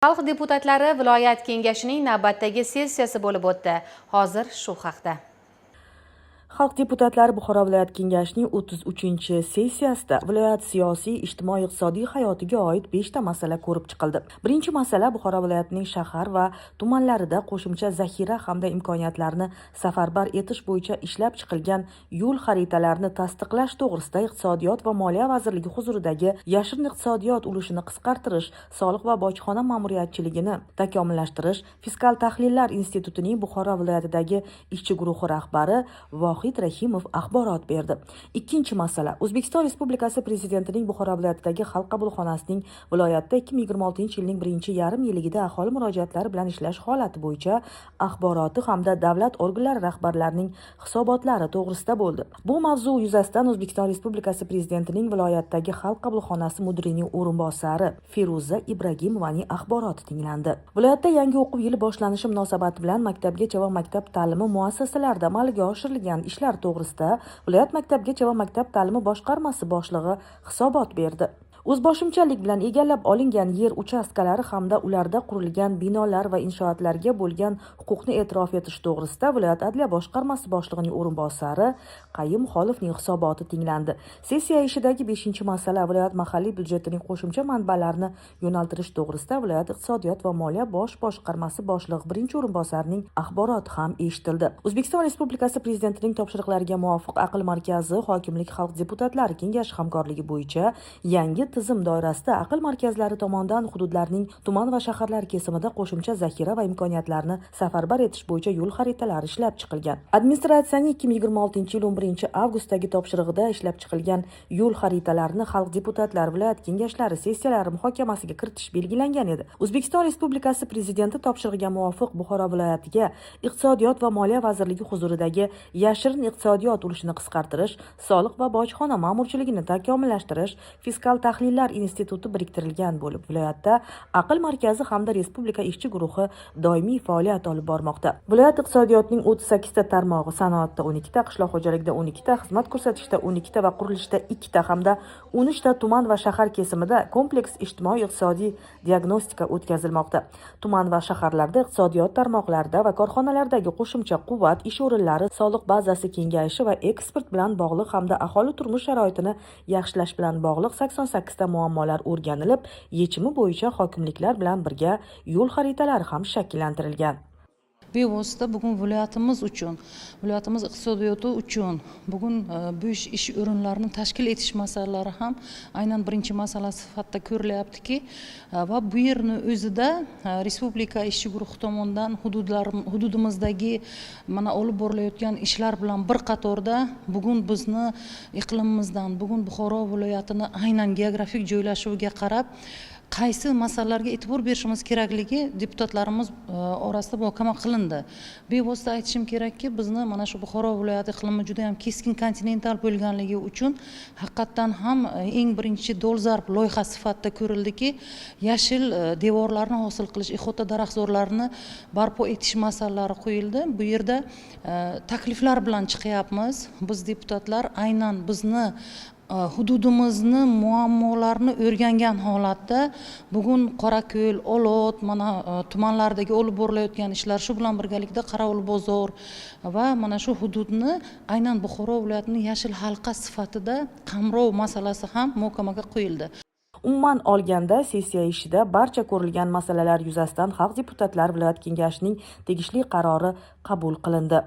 Xalq deputatlari viloyat kengashining navbatdagi sessiyasi bo'lib o'tdi. Hozir shu haqda. Xalq deputatlari Buxoro viloyat kengashining 33-sessiyasida viloyat siyosiy, ijtimoiy, iqtisodiy hayotiga oid 5 ta masala ko'rib chiqildi. Birinchi masala Buxoro viloyatining shahar va tumanlarida qo'shimcha zaxira hamda imkoniyatlarni safarbar etish bo'yicha ishlab chiqilgan yo'l xaritalarini tasdiqlash to'g'risida Iqtisodiyot va moliya vazirligi huzuridagi yashirin iqtisodiyot ulushini qisqartirish, soliq va bojxona ma'muriyatchiligini takomillashtirish, fiskal tahlillar institutining Buxoro viloyatidagi ishchi guruhi rahbari Vohid Rahimov axborot berdi. Ikkinchi masala O'zbekiston Respublikasi Prezidentining Buxoro viloyatidagi Xalq qabulxonasining viloyatda 2026-yilning birinchi yarim yilligida aholi murojaatlari bilan ishlash holati bo'yicha axboroti hamda davlat organlari rahbarlarining hisobotlari to'g'risida bo'ldi. Bu mavzu yuzasidan O'zbekiston Respublikasi Prezidentining viloyatdagi Xalq qabulxonasi mudirining o'rinbosari Feruza Ibragimovaning axboroti tinglandi. Viloyatda yangi o'quv yili boshlanishi munosabati bilan maktabgacha va maktab ta'limi muassasalarida amalga oshirilgan ishlar to'g'risida viloyat maktabgacha va maktab ta'limi boshqarmasi boshlig'i hisobot berdi. O'zboshimchalik bilan egallab olingan yer uchastkalari hamda ularda qurilgan binolar va inshootlarga bo'lgan huquqni e'tirof etish to'g'risida viloyat adliya boshqarmasi boshlig'ining o'rinbosari Qayum Xolovning hisoboti tinglandi. Sessiya ishidagi 5-masala viloyat mahalliy byudjetining qo'shimcha manbalarini yo'naltirish to'g'risida viloyat iqtisodiyot va moliya bosh boshqarmasi boshlig'i birinchi o'rinbosarining axboroti ham eshitildi. O'zbekiston Respublikasi Prezidentining topshiriqlariga muvofiq Aql markazi hokimlik xalq deputatlari kengashi hamkorligi bo'yicha yangi tizim doirasida aql markazlari tomonidan hududlarning tuman va shaharlar kesimida qo'shimcha zaxira va imkoniyatlarni safarbar etish bo'yicha yo'l xaritalari ishlab chiqilgan. Administratsiyaning 2026-yil 11 avgustdagi topshirig'ida ishlab chiqilgan yo'l xaritalarini xalq deputatlari viloyat kengashlari sessiyalari muhokamasiga kiritish belgilangan edi. O'zbekiston Respublikasi Prezidenti topshirig'iga muvofiq Buxoro viloyatiga Iqtisodiyot va moliya vazirligi huzuridagi yashirin iqtisodiyot ulushini qisqartirish, soliq va bojxona ma'murchiligini takomillashtirish, fiskal tahlillar instituti biriktirilgan bo'lib, viloyatda aql markazi hamda respublika ishchi guruhi doimiy faoliyat olib bormoqda. Viloyat iqtisodiyotining 38 ta tarmog'i sanoatda 12 ta, qishloq xo'jaligida 12 ta, xizmat ko'rsatishda 12 ta va qurilishda 2 ta hamda 13 ta tuman va shahar kesimida kompleks ijtimoiy iqtisodiy diagnostika o'tkazilmoqda. Tuman va shaharlarda iqtisodiyot tarmoqlarida va korxonalardagi qo'shimcha quvvat, ish o'rinlari, soliq bazasi kengayishi va eksport bilan bog'liq hamda aholi turmush sharoitini yaxshilash bilan bog'liq 88 ta muammolar o'rganilib, yechimi bo'yicha hokimliklar bilan birga yo'l xaritalari ham shakllantirilgan. Bevosita bugun viloyatimiz uchun, viloyatimiz iqtisodiyoti uchun bugun bo'sh ish o'rinlarini tashkil etish masalalari ham aynan birinchi masala sifatida ko'rilyaptiki, va bu yerni o'zida respublika ishchi guruhi tomonidan hududimizdagi mana olib borilayotgan ishlar bilan bir qatorda bugun bizni iqlimimizdan, bugun Buxoro viloyatini aynan geografik joylashuviga qarab qaysi masalalarga e'tibor berishimiz kerakligi deputatlarimiz orasida muhokama qilindi. Bevosita aytishim kerakki, bizni mana shu Buxoro viloyati iqlimi juda yam keskin kontinental bo'lganligi uchun haqiqatdan ham eng birinchi dolzarb loyiha sifatida ko'rildiki, yashil devorlarni hosil qilish, ihota daraxtzorlarini barpo etish masalalari qo'yildi. Bu yerda takliflar bilan chiqyapmiz biz, deputatlar, aynan bizni hududimizni muammolarini o'rgangan holatda bugun Qorako'l, Olot mana tumanlaridagi olib borilayotgan ishlar, shu bilan birgalikda Qorovulbozor va mana shu hududni aynan Buxoro viloyatini yashil halqa sifatida qamrov masalasi ham muhokamaga qo'yildi. Umuman olganda, sessiya ishida barcha ko'rilgan masalalar yuzasidan xalq deputatlari viloyat kengashining tegishli qarori qabul qilindi.